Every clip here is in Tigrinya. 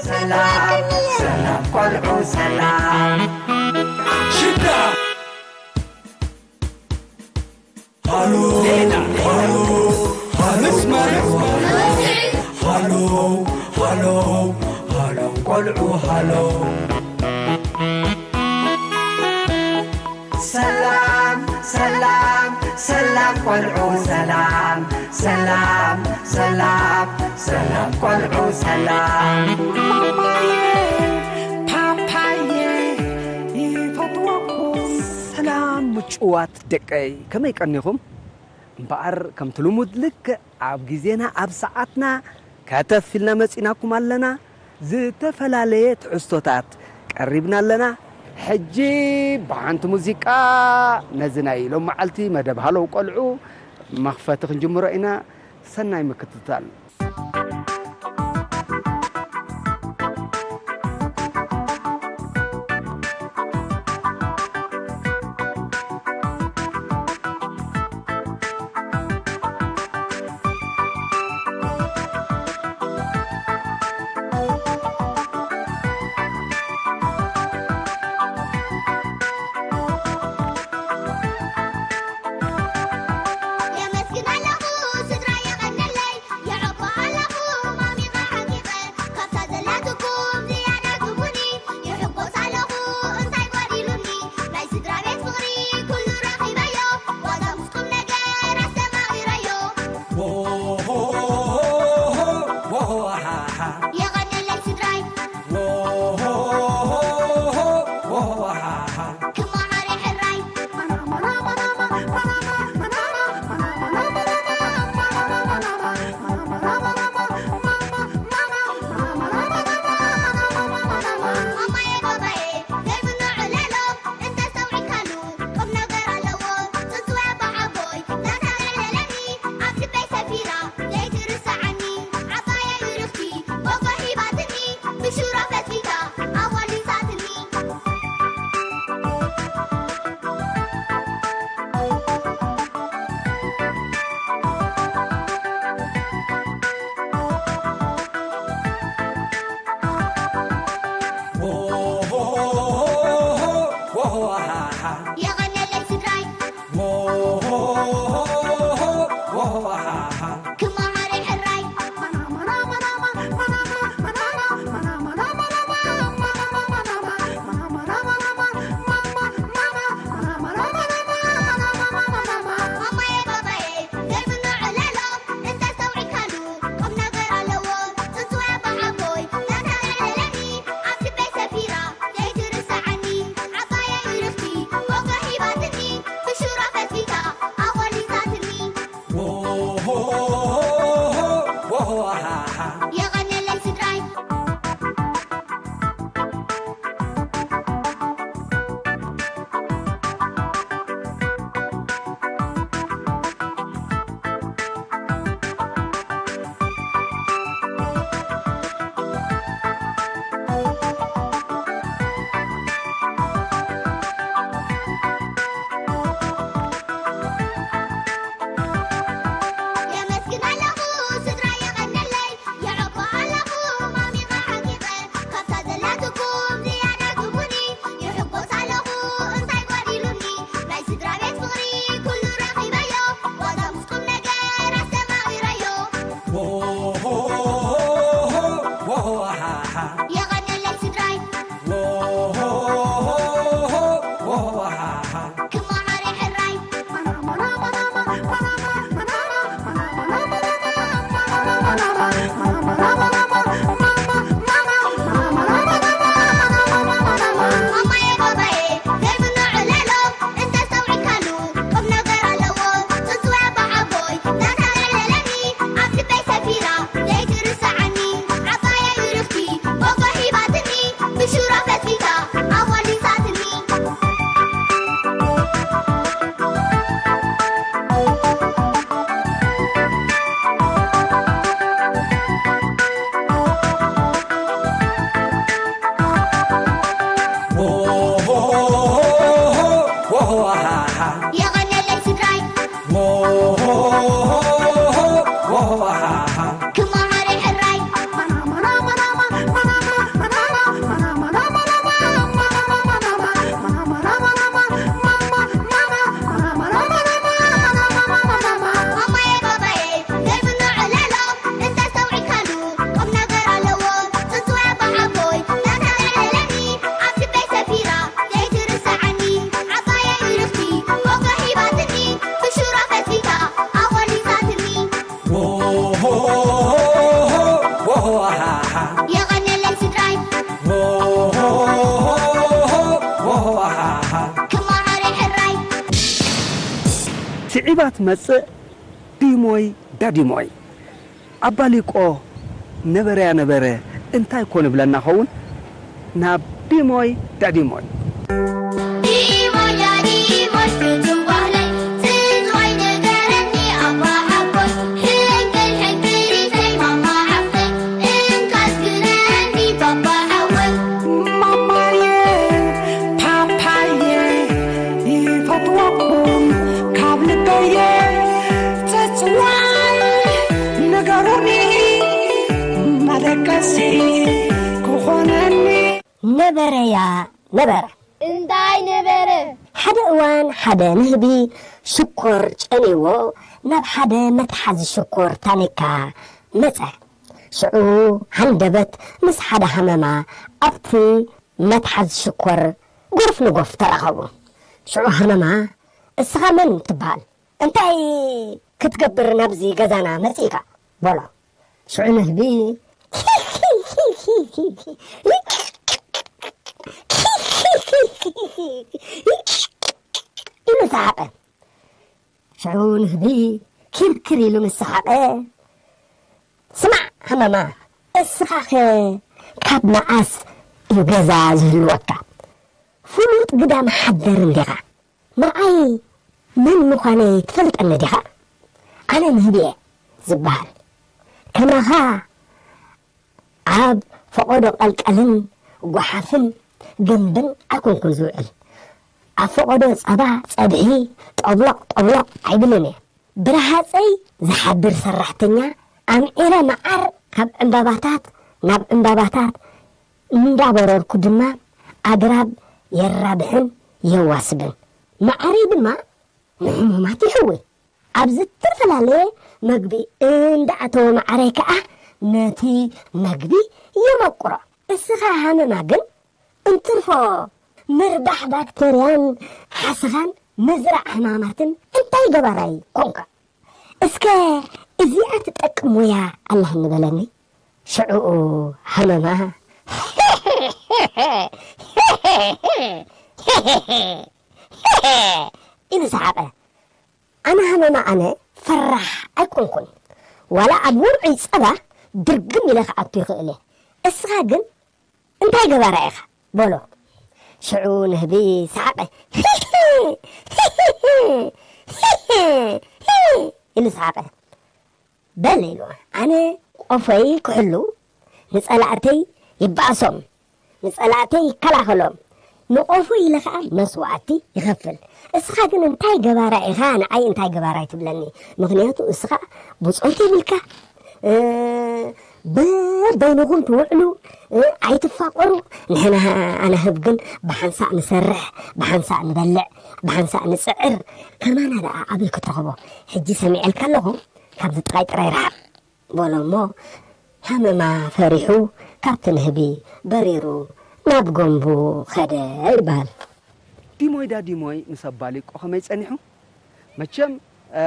ሰላም ሰላም ቆልዑ ሰላም ሽዳ ሃሎ ሃሎ ሃሎ ሃሎ ሃሎ ሃሎ ቆልዑ ሃሎ ሰላም ሰላም ሰላም ቆልዑ ሰላም ሰላም ሰላም ሰላም ቆልዑ ሰላም ፓፓየ ይፈትወኩም ሰላም ምጭዋት ደቀይ ከመይ ቀኒኹም እምበኣር ከምቲ ልሙድ ልክዕ ኣብ ግዜና ኣብ ሰዓትና ከተፍ ኢልና መጺናኩም ኣለና። ዝተፈላለየ ትሕዝቶታት ቀሪብና ኣለና። ሕጂ ብሓንቲ ሙዚቃ ነዚ ናይ ሎም መዓልቲ መደብ ሃለው ቆልዑ መኽፈቲ ክንጅምሮ ኢና። ሰናይ ምክትታል። ዒባ ትመጽእ ዲሞይ ዳዲሞይ። ኣባሊቆ ነበረያ ነበረ እንታይ ኮን ብለና ኸውን ናብ ዲሞይ ዳዲሞይ። ዲሞይ ዳዲሞይ ፍቱው ባህለይ፣ ትንዋይ ንገረኒ ኣባ ሓጎይ፣ ሕንክል ሕንክሊተይ ማማ ሓፍተይ፣ እንካ ኣስግረኒ ባባ ሓወይ። ማማየ ፓፓየ ይፈትወኩም ካብ ልበየ፣ ጽጽዋይ ንገሩኒ መደቀሲ ክኾነኒ። ነበረያ ነበረ። እንታይ ነበረ? ሓደ እዋን ሓደ ንህቢ ሽኮር ጨንይዎ ናብ ሓደ መትሓዚ ሽኮር ታኒካ መጸ። ሽዑ ሃንደበት ምስ ሓደ ሃመማ ኣብቲ መትሓዚ ሽኮር ጎርፍ ንጎፍ ተራኸቡ። ሽዑ ሃመማ፣ "እስኻ መን ትበሃል? እንታይ ክትገብር ናብዚ ገዛና መጺእካ?" በሎ። ሽዑ ንህቢ ኢሉ ሰሓቐ። ሽዑ ንህቢ ኪርክር ኢሉ ምስ ሰሓቐ፣ "ስማዕ ሃመማ፣ እስኻኸ ካብ መዓስ እዩ ገዛ ዝህልወካ? ፍሉጥ ግዳም ሓደር እንዲኻ። ንዓይ መን ምዃነይ ትፈልጠኒ ዲኻ? ኣነ ንህቢ እየ ዝበሃል። ከማኻ ኣብ ፈቐዶ ቀልቀልን ጓሓፍን ግንብን ኣይኮንኩን ዝውዕል። ኣብ ፈቐዶ ጸባ፣ ጸብሒ፣ ጠብሎቕ ጠብሎቕ ኣይብልን እየ። ብረሃጸይ ዝሓድር ሰራሕተኛ፣ ኣምዒረ መዓር ካብ ዕምባባታት ናብ ዕምባባታት እንዳበረርኩ ድማ ኣግራብ የራብሕን የዋስብን። መዓረይ ድማ ንሕሙማት ይሕዊ። ኣብ ዝተፈላለየ መግቢ እንዳኣተወ መዓረይ ከኣ ነቲ መግቢ የመቁሮ። እስኻ ሃመማ ግን እንትርፎ ምርባሕ ባክተርያን ሓሰኻን ምዝራእ ሕማማትን እንታይ ገባራይ ኮንካ? እስከ እዚኣ ትጠቅም ሞያ ኣላህኒ በለኒ?" ሽዑኡ ሃመማ ኢሉ ሰሓቐ። "ኣነ ሃመማ ኣነ ፈራሕ ኣይኮንኩን። ዋላ ኣብ ውዑይ ጸባ ድርግም ኢለ ክኣቱ ይኽእል እየ። እስኻ ግን እንታይ ገባራ ኢኻ?" በሎ። ሽዑ ንህቢ ሰሓቐ። ኢሉ ሰሓቐ። "በል" ኢሉ፣ "ኣነ ቆፎይ ክሕሉ፣ ንጸላእተይ ይበኣሶም፣ ንጸላእተይ ይከላኸሎም፣ ንቆፎ ኢለ ኸኣ መስዋእቲ ይኸፍል። እስኻ ግን እንታይ ገባራ ኢኻ፣ ንዓይ እንታይ ገባራይ ትብለኒ? ምኽንያቱ እስኻ ብጾት የብልካ፣ እ፣ በበይንኹም ትውዕሉ፣ እ፣ ኣይትፋቐሩ። ንሕና ኣናህብ ግን ብሓንሳእ ንሰርሕ፣ ብሓንሳእ ንበልዕ፣ ብሓንሳእ ንጽዕር። ከማና ደኣ ኣበይ ክትረኽቦ? ሕጂ ሰሚዐልካ ኣለኹ፣ ካብዚ ጥራይ ጥራይ ርሓቕ" በሎ እሞ፣ ሃመማ ፈሪሑ ካብቲ ንህቢ በሪሩ ናብ ጎንቡ ኸደ ይበሃል። ዲሞይ ዳዲሞይ ምስ ኣባሊቆ ከመይ ጸኒሑ? መቸም፣ እ፣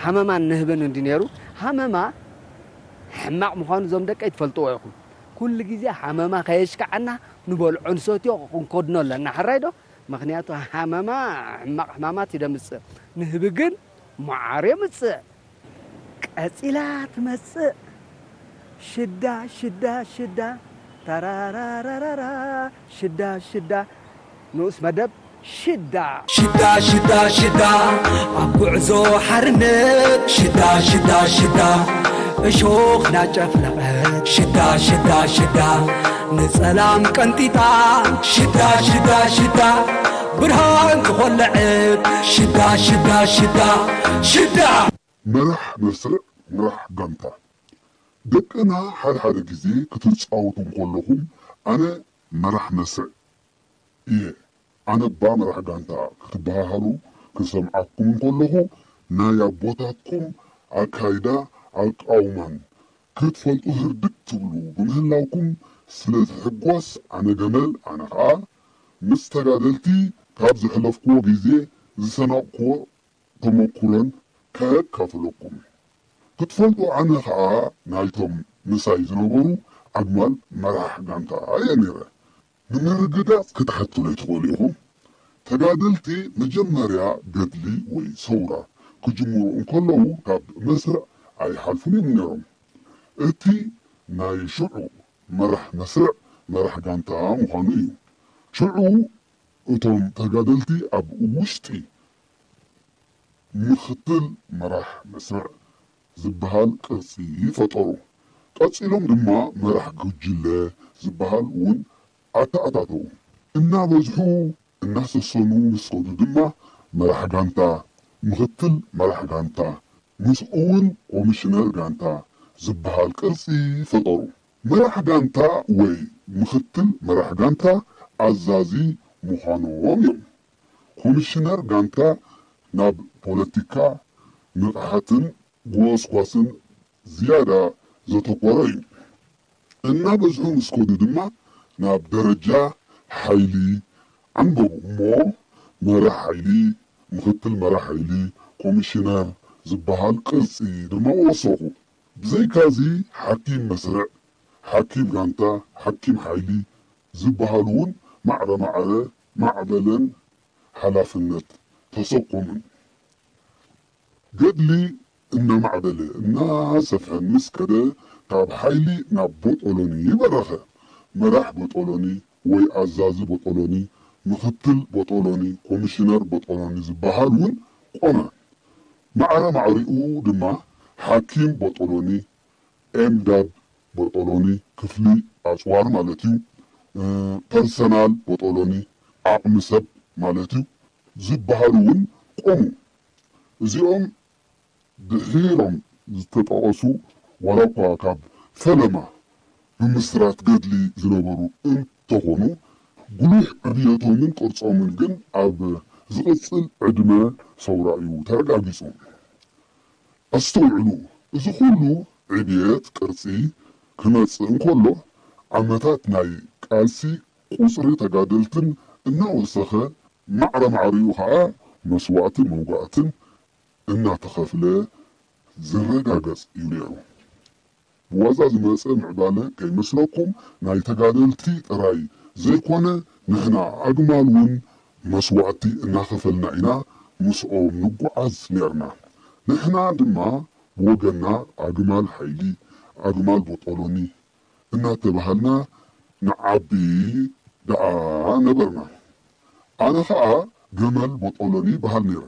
ሃመማን ንህብን እንዲ ነይሩ፣ ሃመማ ሕማቕ ምዃኑ እዞም ደቀይ ትፈልጥዎ ኢኹም። ኩሉ ግዜ ሃመማ ከየሽካዓና ንበልዖ ንሰትዮ ክንከድኖ ኣለና። ሕራይ ዶ? ምኽንያቱ ሃመማ ሕማቕ ሕማማት እዩ ደምጽእ። ንህቢ ግን መዓር የምጽእ። ቀጺላ ትመጽእ። ሽዳ፣ ሽዳ፣ ሽዳ፣ ታራራራራራ፣ ሽዳ፣ ሽዳ። ንኡስ መደብ ሽዳ። ሽዳ፣ ሽዳ፣ ሽዳ፣ ኣብ ጉዕዞ ሓርነት። ሽዳ፣ ሽዳ፣ ሽዳ፣ እሾኽ ናጨፍለቐት። ሽዳ፣ ሽዳ፣ ሽዳ፣ ንጸላም ቀንጢጣ። ሽዳ፣ ሽዳ፣ ሽዳ፣ ብርሃን ዝኾለዐት። ሽዳ፣ ሽዳ፣ ሽዳ፣ ሽዳ። መራሕ መስርዕ፣ መራሕ ጋንታ። ደቅና ሓደ ሓደ ግዜ ክትጻወቱ እንከለኹም፣ ኣነ መራሕ መስርዕ እየ፣ ኣነ እባ መራሕ ጋንታ ክትበሃሃሉ ክሰምዓኩም እንከለኹ፣ ናይ ኣቦታትኩም ኣካይዳ ኣቃውማን ክትፈልጡ ህርድግ ትብሉ ብምህላውኩም ስለ ዝሕጎስ፣ ኣነ ገመል፣ ኣነ ኸኣ ምስ ተጋደልቲ ካብ ዘሕለፍክዎ ግዜ ዝሰነቕክዎ ተመኩሮን ከካፍለኩም። ክትፈልጡ፣ ኣነ ኸኣ ናይቶም ምሳይ ዝነበሩ ኣግማል መራሕ ጋንታ እየ ነይረ። ንምርግጋጽ ክትሓቱለይ ትኽእሉ ኢኹም። ተጋደልቲ መጀመርያ ገድሊ ወይ ሰውራ ክጅምሩ እንከለዉ ካብ መስርዕ ኣይሓልፉን እዮም ነይሮም። እቲ ናይ ሽዑ መራሕ መስርዕ መራሕ ጋንታ ምዃኑ እዩ። ሽዑ እቶም ተጋደልቲ ኣብ ውሽጢ ምኽትል መራሕ መስርዕ ዝበሃል ቅርጺ ፈጠሩ። ቀጺሎም ድማ መራሕ ጉጅለ ዝበሃል እውን ኣተኣታተዉ። እናበዝሑ እናሰሰኑ ምስ ከዱ ድማ መራሕ ጋንታ፣ ምኽትል መራሕ ጋንታ፣ ምስኡ እውን ኮሚሽነር ጋንታ ዝበሃል ቅርጺ ፈጠሩ። መራሕ ጋንታ ወይ ምኽትል መራሕ ጋንታ ኣዛዚ ምዃኖም እዮም። ኮሚሽነር ጋንታ ናብ ፖለቲካ ንቕሓትን ጎስጓስን ዝያዳ ዘተኮረ እዩ። እናበዝሑ ምስ ከዱ ድማ ናብ ደረጃ ሓይሊ ዓንበቡ እሞ መራሕ ሓይሊ፣ ምኽትል መራሕ ሓይሊ፣ ኮሚሽነር ዝበሃል ቅርጺ ድማ ወሰኹ። ብዘይካዚ ሓኪም መስርዕ፣ ሓኪም ጋንታ፣ ሓኪም ሓይሊ ዝበሃሉ እውን ማዕረ ማዕረ ማዕበለን ሓላፍነት ተሰኮሙን። ገድሊ እናማዕበለ እናሰፍሐን ምስ ከደ ካብ ሓይሊ ናብ ቦጦሎኒ በረኸ። መራሕ ቦጦሎኒ ወይ ኣዛዚ ቦጦሎኒ፣ ምኽትል ቦጦሎኒ፣ ኮሚሽነር ቦጦሎኒ ዝበሃል እውን ቆመ። ማዕረ ማዕሪኡ ድማ ሓኪም ቦጦሎኒ፣ ኤምዳድ ቦጦሎኒ፣ ክፍሊ ኣጽዋር ማለት እዩ፣ እ፣ ፐርሰናል ቦጦሎኒ፣ ዓቕሚ ሰብ ማለት እዩ፣ ዝበሃሉ እውን ቆሙ። እዚኦም ድሒሮም ዝተጠቐሱ ዋላ እኳ ካብ ፈለማ ብምስራት ገድሊ ዝነበሩ እንተኾኑ፣ ጉሉሕ ዕብየቶምን ቅርጾምን ግን ኣብ ዝቕጽል ዕድመ ሰውራ እዩ ተረጋጊጹ። ኣስተውዕሉ፣ እዚ ኩሉ ዕብየት ቅርጺ ክመጽእ እንከሎ፣ ዓመታት ናይ ቃልሲ ቁጽሪ ተጋደልትን እናወሰኸ፣ ማዕረ ማዕሪኡ ኸኣ መስዋእትን መውጋእትን እናተኸፍለ ዝረጋገጽ እዩ ነይሩ። ብዋዛ ዝመጸ ምዕባለ ከይመስለኩም፣ ናይ ተጋደልቲ ጥራይ ዘይኮነ፣ ንሕና ኣግማል እውን መስዋእቲ እናኸፈልና ኢና ምስኦም ንጓዓዝ ነርና። ንሕና ድማ ብወገንና ኣግማል ሓይሊ፣ ኣግማል ቦጦሎኒ እናተባሃልና ንዓቢ ደኣ ነበርና። ኣነ ኸኣ ገመል ቦጦሎኒ ይበሃል ነይረ።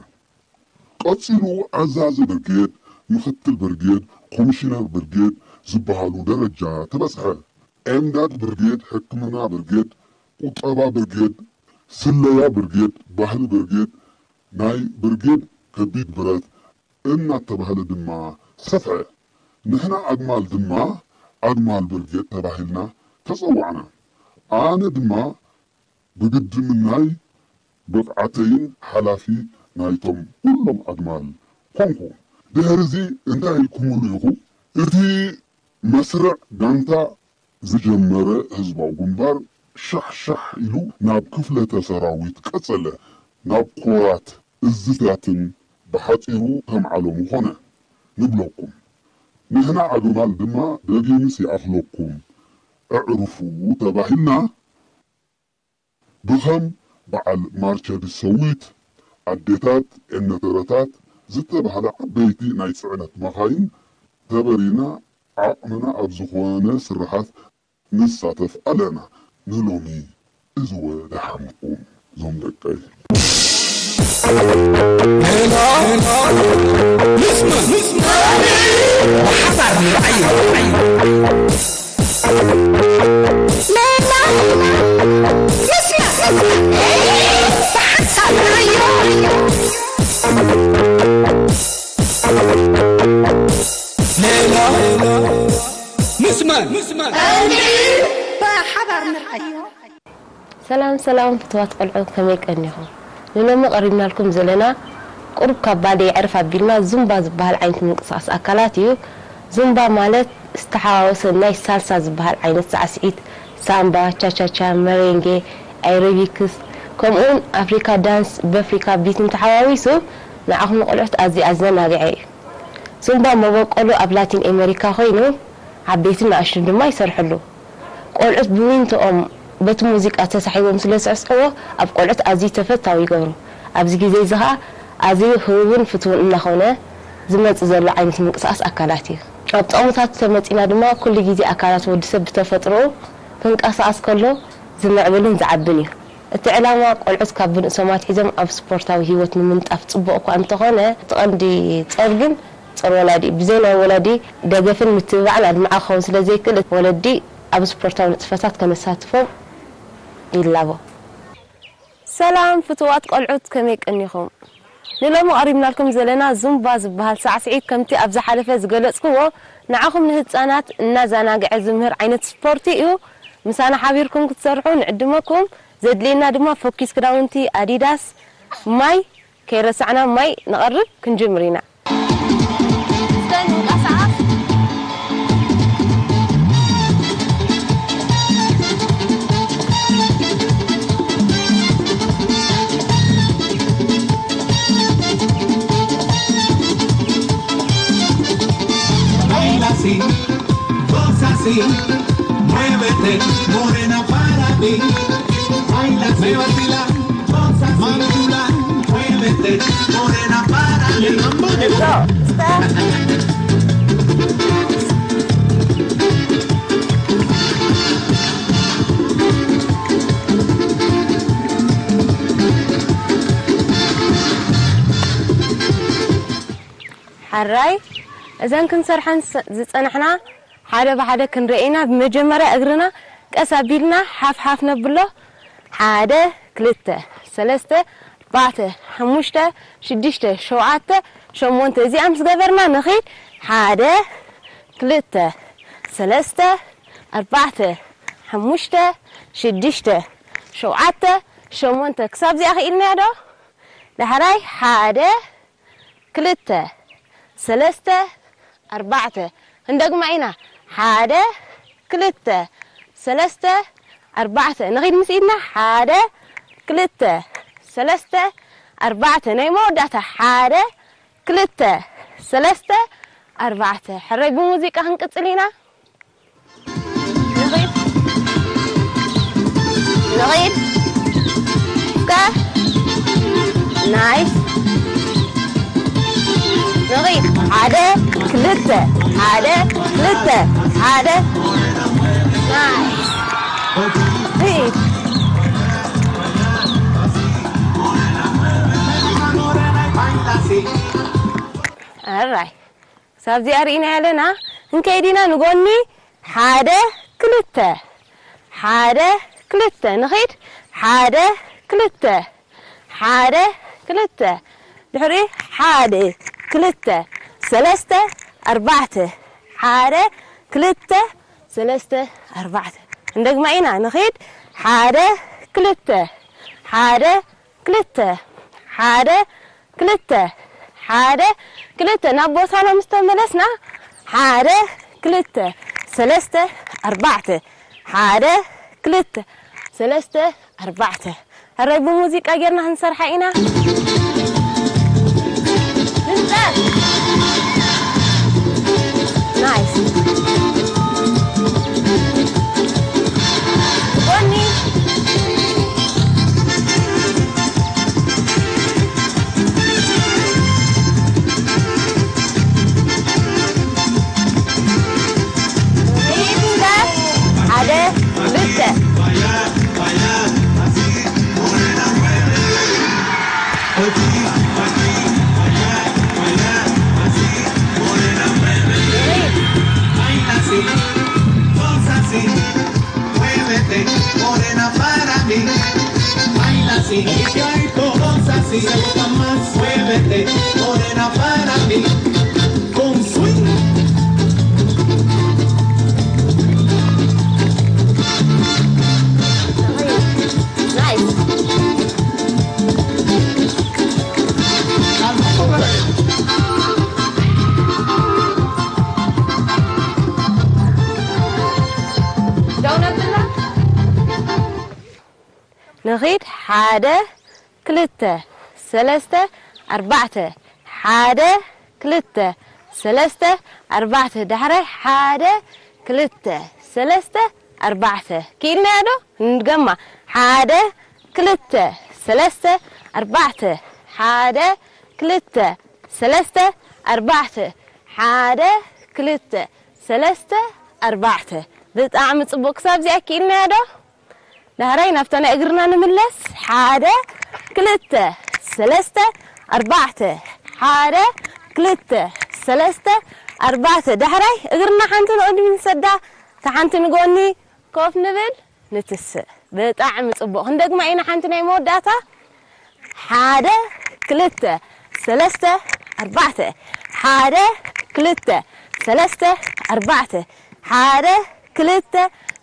ቀጺሉ ኣዛዚ ብርጌድ፣ ምኽትል ብርጌድ፣ ኮሚሽነር ብርጌድ ዝበሃሉ ደረጃ ተበጽሐ። ኤምዳድ ብርጌድ፣ ሕክምና ብርጌድ፣ ቁጠባ ብርጌድ፣ ስለያ ብርጌድ፣ ባህሊ ብርጌድ፣ ናይ ብርጌድ ከቢድ ብረት እናተባህለ ድማ ሰፍሐ። ንሕና ኣግማል ድማ ኣግማል ብርጌድ ተባሂልና ተጸዋዕና። ኣነ ድማ ብግድምናይ ብቕዓተይን ሓላፊ ናይቶም ኩሎም ኣግማል ኮንኩ። ድሕርዚ እንታይ ኢልኩምሉ ኢኹ? እቲ መስርዕ ጋንታ ዝጀመረ ህዝባዊ ግንባር ሻሕ ሻሕ ኢሉ ናብ ክፍለተ ሰራዊት ቀጸለ፣ ናብ ኮራት እዝታትን ብሓጺሩ ከም ዓለሙ ኾነ ንብለኩም። ንሕና ኣግማል ድማ ደጊምስ ይኣኽለኩም ኣዕርፉ ተባሂልና ብኸም በዓል ማርቸዲስ ሰዊት፣ ኣዴታት፣ ኤነተረታት ዝተባህላ ዓበይቲ ናይ ጽዕነት መኻይን ተበሪና ዓቕምና ኣብ ዝኾነ ስርሓት ንሳተፍ ኣለና። ንሎሚ እዝወ ደሓንኩም ዞም ደቀይ። ሰላም ሰላም ፍትዋት ቆልዑ፣ ከመይ ቀኒኹም? ንሎሚ ቀሪብናልኩም ዘለና ቁሩብ ካብ ባዴ የዕርፍ ኣቢልና ዙምባ ዝበሃል ዓይነት ምንቅስቓስ ኣካላት እዩ። ዙምባ ማለት ዝተሓዋወሰ ናይ ሳልሳ ዝበሃል ዓይነት ሳዕስዒት፣ ሳምባ፣ ቻቻቻ፣ መሬንጌ፣ ኣይሮቢክስ፣ ከምኡውን ኣፍሪካ ዳንስ በፍሪካ ቢትን ተሓዋዊሱ ንዓኹም ንቆልዑት ኣዝዩ ኣዘናግዐ እዩ። ዙምባ መበቆሉ ኣብ ላቲን ኤመሪካ ኮይኑ ዓበይትን ንኣሽቱን ድማ ይሰርሕሉ። ቆልዑት ብዊንትኦም በቲ ሙዚቃ ተሳሒቦም ስለ ዝስዕስዕዎ ኣብ ቆልዑት ኣዝዩ ተፈታዊ ይገብሮ። ኣብዚ ግዜ እዚ ኸኣ ኣዝዩ ህቡብን ፍቱውን እናኾነ ዝመጽእ ዘሎ ዓይነት ምንቅስቓስ ኣካላት እዩ። ኣብ ጥቕምታቱ ተመጺና ድማ ኩሉ ግዜ ኣካላት ወዲ ሰብ ብተፈጥሮኡ ክንቀሳቐስ ከሎ ዝምዕብልን ዝዓብን እዩ። እቲ ዕላማ ቆልዑት ካብ ብንእሶም ኣትሒዞም ኣብ ስፖርታዊ ህይወት ንምንጣፍ ጽቡቕ እኳ እንተኾነ እቲ ቀንዲ ጸር ግን ጸር ወላዲ እዩ። ብዘይ ናይ ወላዲ ደገፍን ምትብባዕን ኣድማዒ ክኸውን ስለ ዘይክእል ወለዲ ኣብ ስፖርታዊ ንጥፈታት ከነሳትፎም ይላቦ። ሰላም ፍቱዋት ቆልዑት ከመይ ቀኒኹም? ንሎሚ ቀሪብናልኩም ዘለና ዙምባ ዝበሃል ሳዕስዒት ከምቲ ኣብ ዝሓለፈ ዝገለጽክዎ ንዓኹም ንህጻናት እናዘናግዐ ዝምህር ዓይነት ስፖርቲ እዩ። ምሳና ሓቢርኩም ክትሰርሑ ንዕድመኩም። ዘድልየና ድማ ፈኲስ ክዳውንቲ ኣዲዳስ፣ ማይ፣ ከይረሳዕና ማይ ነቐርብ ክንጅምር ኢና። እስከ ንንቀሳቐስ። Baila así, goza así, muévete, morena para mí. Baila así, vacila, goza así, muévete, morena para mí. ሕራይ እዘን ክንሰርሐን ዝጸናሕና ሓደ ብሓደ ክንርኢ ኢና። ብመጀመርያ እግርና ቀስ ኣቢልና ሓፍ ሓፍ ነብሎ። ሓደ፣ ክልተ፣ ሰለስተ፣ ኣርባዕተ፣ ሓሙሽተ፣ ሽዱሽተ፣ ሸውዓተ፣ ሸሞንተ። እዚኣ ምስ ገበርና ንኺድ። ሓደ፣ ክልተ፣ ሰለስተ፣ ኣርባዕተ፣ ሓሙሽተ፣ ሽዱሽተ፣ ሸውዓተ፣ ሸሞንተ። ክሳብ እዚኣ ክኢልናዮ ዶ? ዳሕራይ ሓደ፣ ክልተ፣ ሰለስተ፣ ኣርባዕተ። ክንደግማ ኢና። ሓደ፣ ክልተ፣ ሰለስተ፣ ኣርባዕተ። ንኺድ ምስ ኢድና። ሓደ፣ ክልተ፣ ሰለስተ፣ ኣርባዕተ። ናይ መወዳእታ። ሓደ፣ ክልተ፣ ሰለስተ፣ ኣርባዕተ። ሕራይ ብሙዚቃ ክንቅጽል ኢና። ንኺድ። ንኺድ። እስከ። ናይስ። ንኺድ። ሓደ፣ ክልተ፣ ሓደ፣ ክልተ፣ ሓደ። ናይስ። ሂድ። ኣራይ። ክሳብ እዚኣ ርኢና ኣለና። ክንከይድ ኢና ንጎኒ። ሓደ፣ ክልተ፣ ሓደ፣ ክልተ። ንኺድ። ሓደ፣ ክልተ፣ ሓደ፣ ክልተ። ድሕሪ ሓደ፣ ክልተ፣ ሰለስተ፣ ኣርባዕተ። ሓደ፣ ክልተ፣ ሰለስተ፣ ኣርባዕተ። እንደግማ ኢና። ንኺድ። ሓደ፣ ክልተ፣ ሓደ፣ ክልተ፣ ሓደ፣ ክልተ፣ ሓደ፣ ክልተ። ናብ ቦታና ምስ ተመለስና፣ ሓደ፣ ክልተ፣ ሰለስተ፣ ኣርባዕተ፣ ሓደ፣ ክልተ፣ ሰለስተ፣ ኣርባዕተ። ሕራይ ብሙዚቃ ጌርና ክንሰርሓ ኢና። ንንጠር። ናይስ። ጎኒ። ሓደ፣ ክልተ። Muévete, morena para mí. Baila así, y que hay cosas así. Se gusta más. Muévete, morena para mí. Con swing. Nice. ንኺድ። ሓደ፣ ክልተ፣ ሰለስተ፣ ኣርባዕተ። ሓደ፣ ክልተ፣ ሰለስተ፣ ኣርባዕተ። ዳሕራይ ሓደ፣ ክልተ፣ ሰለስተ፣ ኣርባዕተ። ክኢልናዮ ዶ? ንድገማ። ሓደ፣ ክልተ፣ ሰለስተ፣ ኣርባዕተ። ሓደ፣ ክልተ፣ ሰለስተ፣ ኣርባዕተ። ሓደ፣ ክልተ፣ ሰለስተ፣ ኣርባዕተ። ብጣዕሚ ጽቡቕ። ክሳብ እዚኣ ክኢልናዮ ዶ? ዳሕራይ ናብታ ናይ እግርና ንምለስ። ሓደ፣ ክልተ፣ ሰለስተ፣ ኣርባዕተ። ሓደ፣ ክልተ፣ ሰለስተ፣ ኣርባዕተ። ዳሕራይ እግርና ሓንቲ ንቕድሚት ንሰዳ፣ እታ ሓንቲ ንጎኒ ኮፍ ንብል፣ ንትስእ። ብጣዕሚ ጽቡቕ። ክንደግማ ኢና ሓንቲ ናይ መወዳእታ። ሓደ፣ ክልተ፣ ሰለስተ፣ ኣርባዕተ። ሓደ፣ ክልተ፣ ሰለስተ፣ ኣርባዕተ። ሓደ፣ ክልተ፣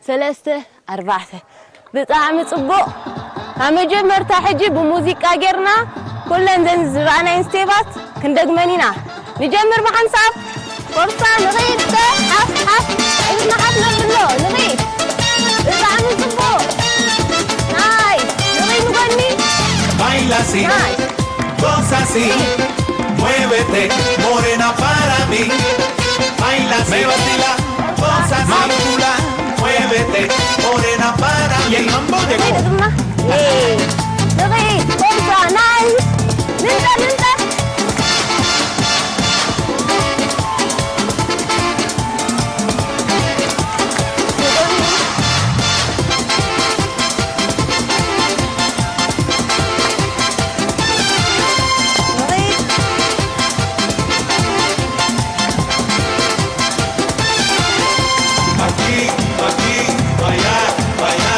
ሰለስተ፣ ኣርባዕተ። ብጣዕሚ ጽቡቕ። ካብ መጀመርታ ሕጂ ብሙዚቃ ጌርና ኩለን ዘን ዝረኣናየን ስቴባት ክንደግመን ኢና። ንጀምር ብሓንሳብ። ፎርሳ፣ ንኺድ፣ ሓፍ፣ ሓፍ። እግርና ሓፍ ነብሎ፣ ንኺድ። ብጣዕሚ ጽቡቕ። ናይ፣ ንኺድ ንጎኒ። Baila así, ናይ። Goza así, muévete, morena para mí. Baila así, vacila, goza así, muévete, morena para mí. Y el mambo llegó. ንኺድ እግርና። እ፣ ንኺድ፣ ፎርሳ፣ ናይ። ንንጠር፣ ንንጠር። Aquí, aquí, allá, allá,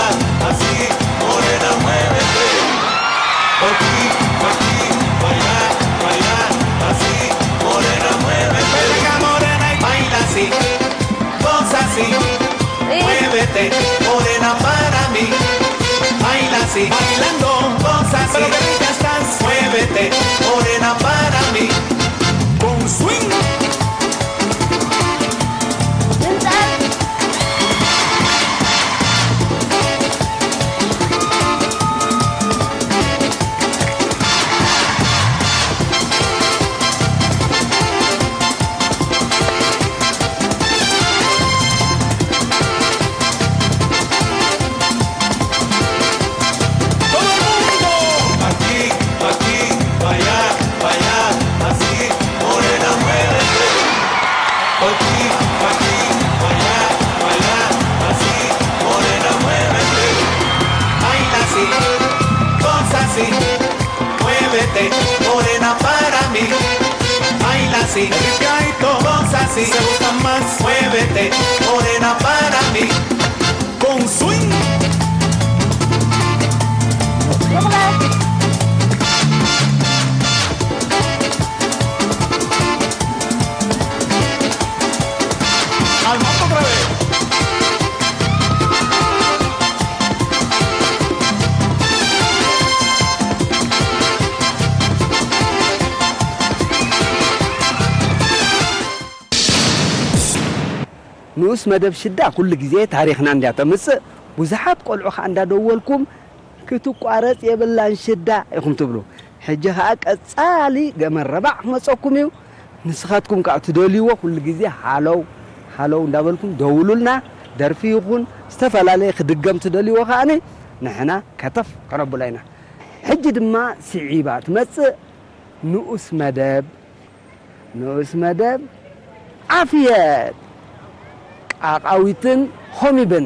así, morena, muévete. Aquí, aquí, allá, allá, así, morena, muévete. Venga, morena, y baila así, goza así, muévete, morena, para mí. Baila así, bailando, goza así, pero que rica estás. Muévete, morena, para mí. Con swing. Todo el mundo. Aquí, aquí, allá, allá, así, morena, muévete. Aquí, aquí, allá, allá, así, morena, muévete. Baila así, goza así, muévete, morena, para mí. Baila así, el ritmo, goza así, se gusta más. Muévete, morena, para mí. Con swing. Al mambo otra vez. ንኡስ መደብ ሽዳ ኩሉ ግዜ ታሪኽና እንድያ ተምጽእ፣ ብዙሓት ቆልዑ ኸኣ እንዳደወልኩም ክትቋረጽ የብላን ሽዳ ኢኹም ትብሉ። ሕጂ ኸኣ ቀጻሊ ገመድ ረባዕ ክመጸኩም እዩ። ንስኻትኩም ከኣ ትደልይዎ ኩሉ ግዜ ሃለው ሃለው እንዳበልኩም ደውሉልና። ደርፊ ይኹን ዝተፈላለየ ክድገም ትደልይዎ ከኣ ንሕና ከተፍ ከነብሎ ኢና። ሕጂ ድማ ስዒባ ትመጽእ ንኡስ መደብ ንኡስ መደብ ዓፍየት ቃቃዊትን ሆሚብን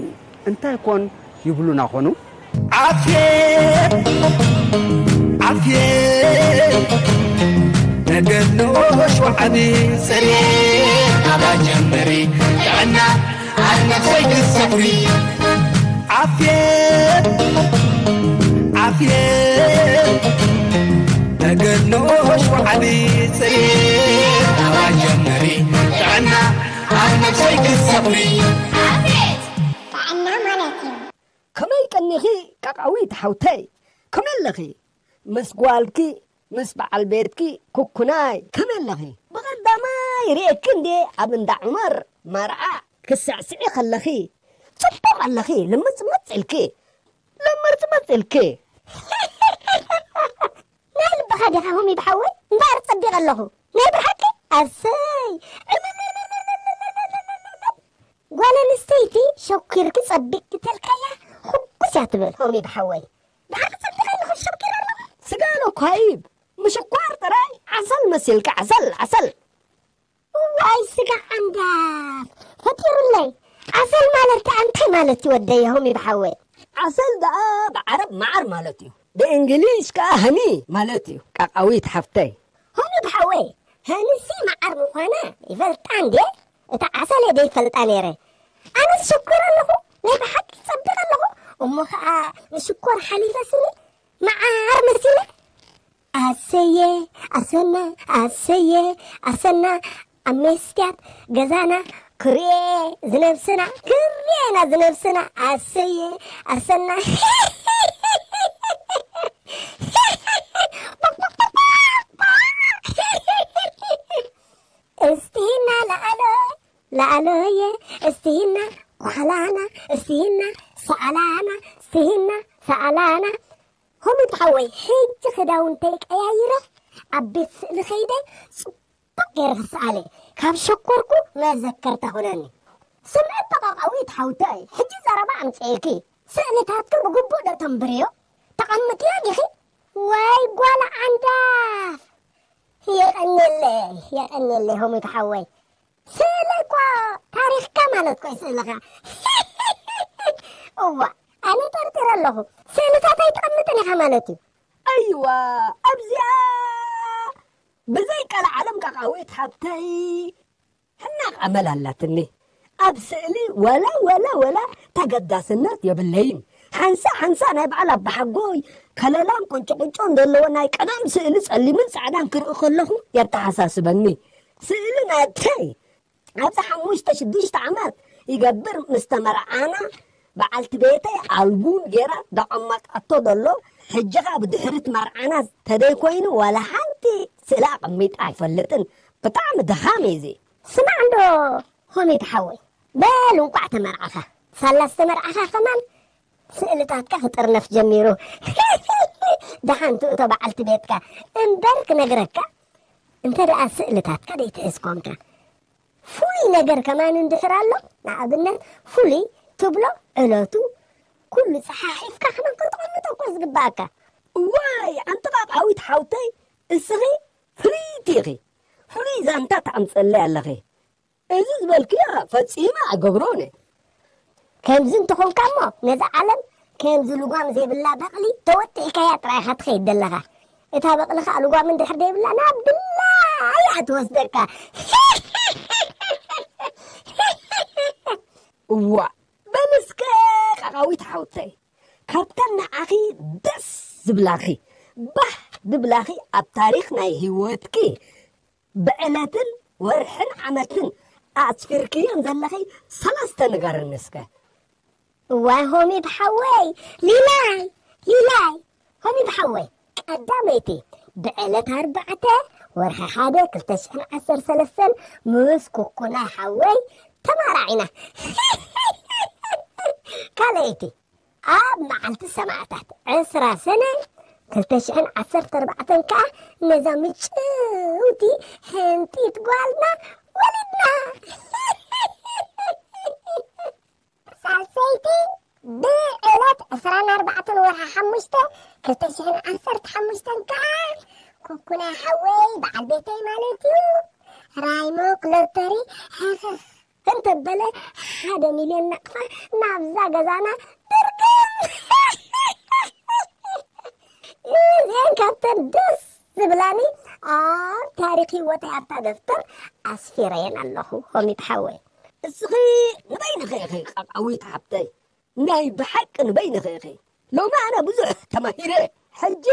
እንታይ ኮን ይብሉና ኾኑ? ዓፍየት ዓፍየት ነገር ንኡሽ ወዓቢ ጽሬት ኣባ ጀምሪ ጥዕና ኣብ ነፍሰይ ክሰፍሪ ዓፍየት ዓፍየት ነገር ንኡሽ ወዓቢ ጽሬት ኣባ ጀምሪ ጥዕና ኣብ ነፍሰይ ክሰፍሪ ዓፍየት ጥዕና ማለት እዩ። ከመይ ቀኒኺ ቃቃዊት ሓውተይ? ከመይ ኣለኺ? ምስ ጓልኪ ምስ በዓል ቤትኪ ኩኩናይ ከመይ ኣለኺ? ብቐዳማይ ርእየኪ እንድየ ኣብ እንዳ ዑመር መርዓ ክትስዕስዒ ከለኺ። ጽቡቕ ኣለኺ፣ ልምጽምጽ ኢልኪ። ልምርጽምጽ ኢልኪ። ናይ ልብኻ ዲኻ ሆሚብ ሓወይ? እምበኣር ጸቢቐ ኣለኹ። ናይ ብሓቂ? ኣሰይ! ጓል ኣንስተይቲ ሸኪርኪ ጸቢቅ ክተልካያ ሕጉስ እያ ትብል። ሆሚ ብሓወይ፣ ብሓቂ ጸቢቀ ኣለኹ፣ ሸኪረ ኣለኹ። ስጋ ኣሎ እኮ ሃይብ፣ ምሽኳር ጥራይ ዓሰል መሲልካ፣ ዓሰል፣ ዓሰል። ዋይ ስጋ ዓንዳፍ ፈጢሩለይ። ዓሰል ማለት ከኣ እንታይ ማለት እዩ ወደየ ሆሚ ብሓወይ? ዓሰል ደኣ ብዓረብ መዓር ማለት እዩ፣ ብእንግሊዝ ከኣ ሃኒ ማለት እዩ። ቃቃዊት ሓፍተይ። ሆሚ ብሓወይ፣ ሃኒሲ መዓር ምዃና ይፈልጣ እንዴ? እታ ዓሰል እየ ደይፈልጣ ነይረ። ኣነስ ሽኮር ኣለኹ፣ ናይ ብሓቂ ጸቢቐ ኣለኹ። እሞ ኸኣ ንሽኮር ሓሊፈ ስኒ መዓር መሲለ። ኣሰየ፣ ኣሰና፣ ኣሰየ፣ ኣሰና፣ ኣብ መስትያት ገዛና ክርኤ ዝነብስና፣ ክርኤና ዝነብስና፣ ኣሰየ፣ ኣሰና። እስትሂና ለኣሎ፣ ለኣሎየ፣ እስትሂና ጓላና፣ እስትሂና ሰኣላና፣ እስትሂና ሰኣላና። ሆሚት ሓወይ፣ ሕጂ ክዳውንተይ ቀያይረ ኣብ ቤት ስእሊ ከይደ ጽቡቕ ገይረ ክሰኣለ፣ ካብ ሸኮርኩ መዘከርታ ኾነኒ። ስምዒ ተቓቃዊት ሓውተይ፣ ሕጂ ዘረባ ኣምጽኤልኪ፣ ስእልታትኪ ብግቡእ ዶ ተንብርዮ? ተቐምጥዮ ዲኺ? ወይ ጓል ዓንዳፍ! የቐንየለይ፣ የቐንየለይ ሆሚት ሓወይ። ስእሊ እኮ ታሪኽካ ማለት እኮ እዩ ስእልኻ። እዋ፣ ኣነ ጠርጢረ ኣለኹ። ስእልታት ኣይትቐምጥን ኢኻ ማለት እዩ። ኣይዋ፣ ኣብዚኣ ብዘይ ቀልዓለም ቃቃዊት ሓብተይ ሕናቕ ኣመል ኣላትኒ። ኣብ ስእሊ ወላ፣ ወላ፣ ወላ ተገዳስነት የብለይን። ሓንሳ፣ ሓንሳ ናይ በዓል ኣባሓጎይ ከለላን ቁንጭ ቁንጮን ዘለዎ ናይ ቀደም ስእሊ ጸሊምን ጻዕዳን ክርኢ ከለኹ የተሓሳስበኒ። ስእሊ ናተይ ኣብዚ ሓሙሽተ ሽዱሽተ ዓመት ይገብር ምስ ተመርዓና በዓልቲ ቤተይ ኣልቡም ጌራ ዘቐመጣቶ ዘሎ፣ ሕጂ ኸኣ ብድሕሪት መርዓና ተደይ ኮይኑ ዋላ ሓንቲ ስእሊ ኣቐሚጣ ኣይፈልጥን። ብጣዕሚ ድኻም እዩ እዚ። ስማዕ እንዶ ሆሚት ሓወይ፣ በል እንቋዕ ተመርዓኻ። ሳላ ዝተመርዓኻ ከማን ስእልታትካ ክጥርነፍ ጀሚሩ። ደሓን ትእቶ በዓልቲ ቤትካ እምበር ክነግረካ፣ እንተ ደኣ ስእልታትካ ደይትሕዝ ኮንካ፣ ፍሉይ ነገር ከማን እንድሕር ኣሎ፣ ንኣብነት ፍሉይ ትብሎ ዕለቱ ኩሉ ጸሓሒፍካ ከማን ከተቐምጦ እኮ ዝግባኣካ። እዋይ ኣንጥቓቓዊት ሓውተይ፣ እስኺ ፍልይቲ ኢኺ። ፍሉይ ዛንታ ተኣምጸለይ ኣለኺ። እዚ ዝበልክዮ ፈጺመ ኣይገብሮን እየ። ከምዚ እንተኾንካ እሞ ነዛ ዓለም ከምዚ ልጓም ዘይብላ በቕሊ ተወጢሕካያ ጥራይ ኢኻ ትኸይድ ዘለኻ። እታ በቕሊ ኸኣ ልጓም እንድሕር ዘይብላ ናብ ድላያ ትወስደካ። እዋ በል እስከ ቃቃዊት ሓውተይ፣ ካብተን ንዓኺ ደስ ዝብላኺ፣ ባህ ዝብላኺ ኣብ ታሪኽ ናይ ህይወትኪ ብዕለትን ወርሕን ዓመትን ኣስፊርክየን ዘለኺ ሰለስተ ንገርኒ እስከ። እዋይ ሆሚት ሓወይ፣ ሊላይ፣ ሊላይ፣ ሆሚት ሓወይ፣ ቀዳመይቲ ብዕለት ኣርባዕተ ወርሒ ሓደ ክልተ ሽሕን ዓሰርተ ሰለስተን ምስ ኩኩናይ ሓወይ ተማራዒና። ካልኣይቲ ኣብ መዓልቲ ሰማእታት ዕስራ ሰነ ክልተ ሽሕን ዓሰርተ ኣርባዕተን ከኣ ነዛ ምጭውቲ ሕንጢት ጓልና ወሊድና። ሳልሰይቲ ብዕለት ዕስራን ኣርባዕተን ወርሒ ሓሙሽተ ክልተ ሽሕን ዓሰርተ ሓሙሽተን ከኣ ኩኩና ሓወይ በዓል ቤተይ ማለት እዩ ራይሞክ ሎተሪ ሕኽኽ እንተበለ ሓደ ሚልዮን ናቕፋ ናብዛ ገዛና ድርግም። እዚአን ካብተን ደስ ዝብላኒ ኣብ ታሪኽ ህይወተይ ኣብታ ደፍተር ኣስፊረየን ኣለኹ። ሆሚት ሓወይ። እስኺ ንበይንኺ ኢኺ ቃቃዊት ሓብተይ፣ ናይ ብሓቂ ንበይንኺ ኢኺ። ሎሚ ኣነ ብዙሕ ተማሂረ። ሕጂ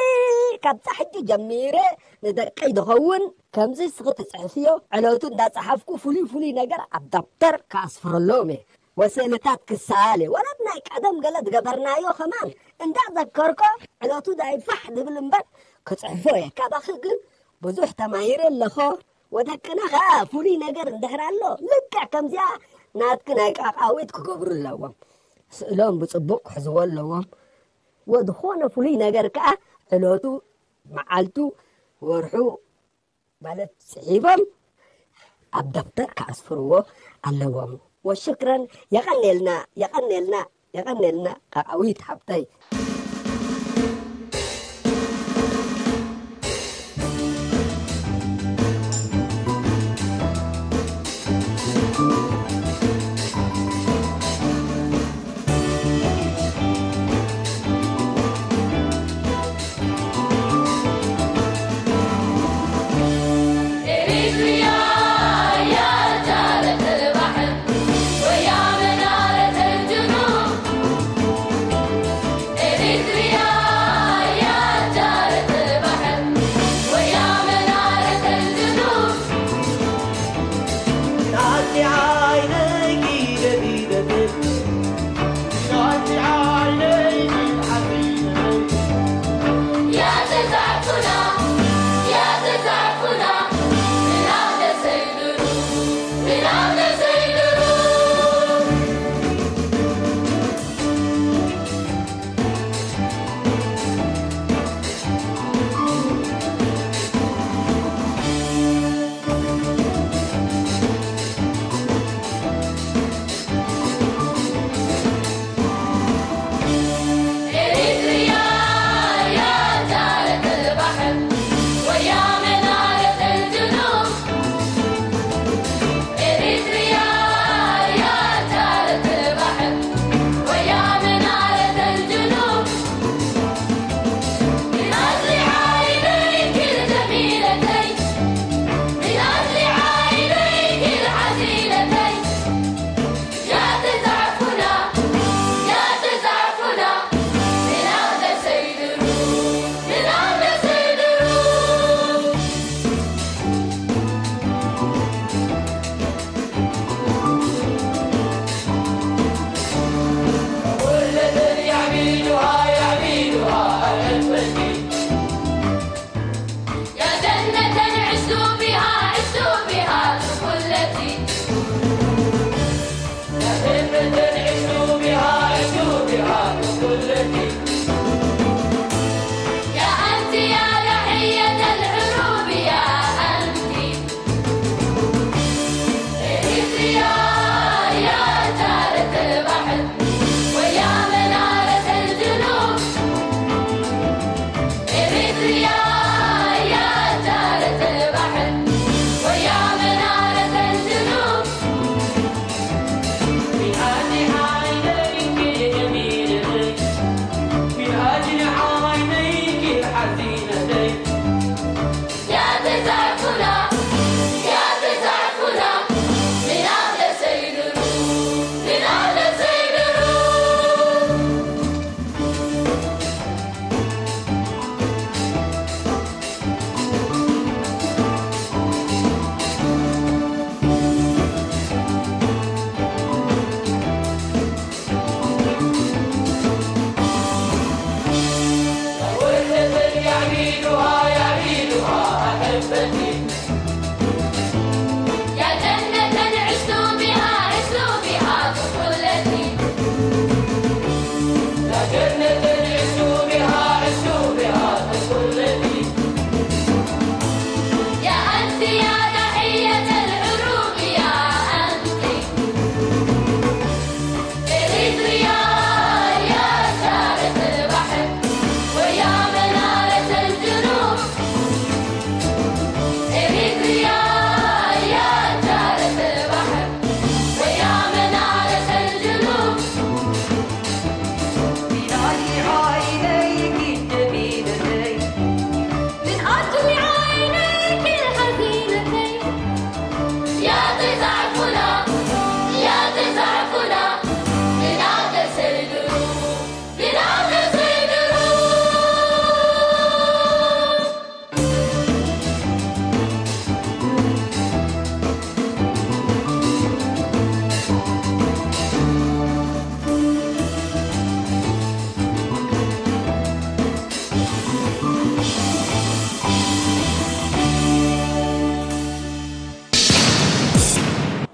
ካብዛ ሕጂ ጀሚረ ንደቀይ ዝኸውን ከምዚ እስኺ ትጽሕፍዮ ዕለቱ እንዳጸሓፍኩ ፍሉይ ፍሉይ ነገር ኣብ ደብተር ክኣስፍረሎም እየ። ወስእልታት ክሰኣል እየ። ወላ ናይ ቀደም ገለ ዝገበርናዮ ከማን እንዳዘከርኮ ዕለቱ ዳይፋሕ ዝብል እምበር ክጽሕፎ እየ። ካባኺ ግን ብዙሕ ተማሂረ ኣለኹ። ወደቅና ኸኣ ፍሉይ ነገር እንድሕር ኣሎ ልክዕ ከምዚኣ ናትኪ ናይ ቃቃዊት ክገብሩ ኣለዎም። ስእሎም ብጽቡቕ ክሕዝዎ ኣለዎም። ወድኾነ ፍሉይ ነገር ከኣ ዕለቱ፣ መዓልቱ፣ ወርሑ ማለት ጽሒፎም ኣብ ደብተር ክኣስፍርዎ ኣለዎም። ወሽክረን። የቐኔልና፣ የቐኔልና፣ የቐኔልና። ኣዊት ሓብተይ።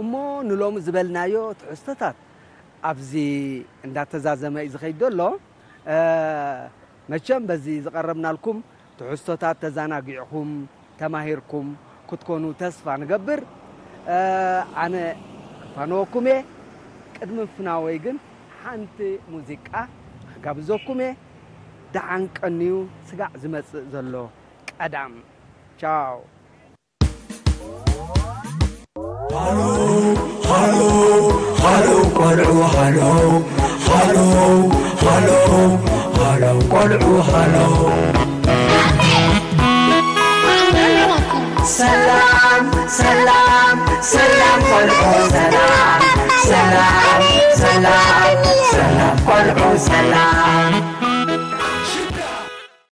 እሞ ንሎሚ ዝበልናዮ ትሕዝቶታት ኣብዚ እንዳተዛዘመ እዩ ዝኸይድ ዘሎ። መቸም በዚ ዝቐረብናልኩም ትሕዝቶታት ተዘናጊዕኹም ተማሂርኩም ክትኮኑ ተስፋ ንገብር። ኣነ ክፋንወኩም እየ። ቅድሚ ፍናወይ ግን ሓንቲ ሙዚቃ ክጋብዘኩም እየ። ደሓን ቀንዩ፣ ስጋዕ ዝመጽእ ዘሎ ቀዳም። ቻው። ሃሎ ሃሎ ሃሎ ቆልዑ ሃሎ ሃሎ ሃሎ ሃሎ ቆልዑ ሃሎ ሰላም ሰላም ሰላም ቆልዑ ሰላም ሰላም ሰላም ሰላም ቆልዑ ሰላም